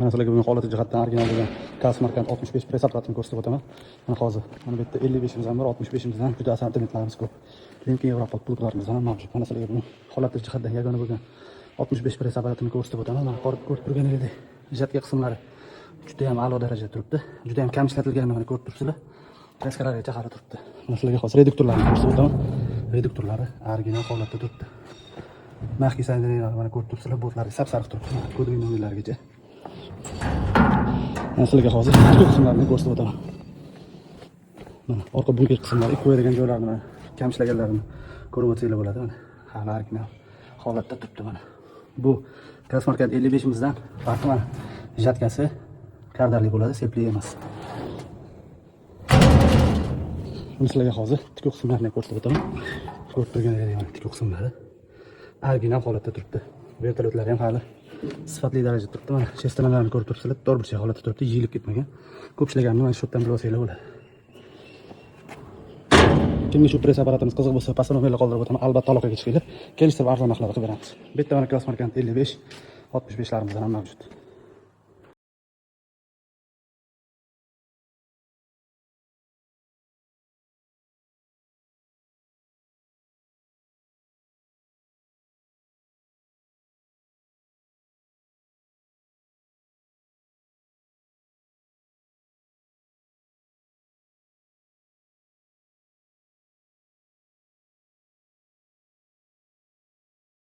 Mana sizlarga bugun holati jihatdan original bo'lgan KAZ Samarkand 65 press apparatini ko'rsatib o'taman. Mana hozir mana bu yerda 55 imiz ham bor, 65 imiz ham, juda assortimentlarimiz ko'p. Lemkin Yevropa pluglarimiz ham mavjud. Mana sizlarga bugun holati jihatdan yagona bo'lgan 65 press apparatini ko'rsatib o'taman. Mana ko'rib turganingizdek, жатка qismlari juda ham a'lo darajada turibdi. Juda ham kam ishlatilganini mana ko'rib turibsizlar. Краска largacha hali turibdi. Mana sizlarga hozir reduktorlarni ko'rsatib o'taman. Reduktorlari original holatda turibdi. Мягкий соединения lar mana ko'rib turibsizlar, boltlari sap-sariq turibdi. Mana кодовый nomerlargacha. Mana sizlarga hozir tikuv qismlarini ko'rsatib o'taman. Mana orqa bumper qismlari, ip qo'yadigan joylarini, mana kam ishlaganlarini ko'rib o'tsanglar bo'ladi. Mana hali original holatda turibdi mana. Bu KAZ Samarkand 55 imizdan farqi, mana жатка si kardanli bo'ladi, sepli emas. Buni sizlarga hozir tikuv qismlarini ko'rsatib o'taman. Ko'rib turganingizdek, mana tikuv qismlari original holatda turibdi. Vertolyotlar ham hali sifatli darajada turibdi. Mana шестерня larni ko'rib turibsizlar, to'rtburchak holatda turibdi, yeyilib ketmagan. Ko'p ishlaganini mana shu yerdan bilib olsanglar bo'ladi. Kimga shu press apparatimiz qiziq bo'lsa, pastda nomerlar qoldirib o'taman. Albatta aloqaga chiqinglar. Kelishtirib, arzon narxlarda qilib beramiz. Bu yerda mana KAZ Samarkand 55, 65 larimizdan ham mavjud.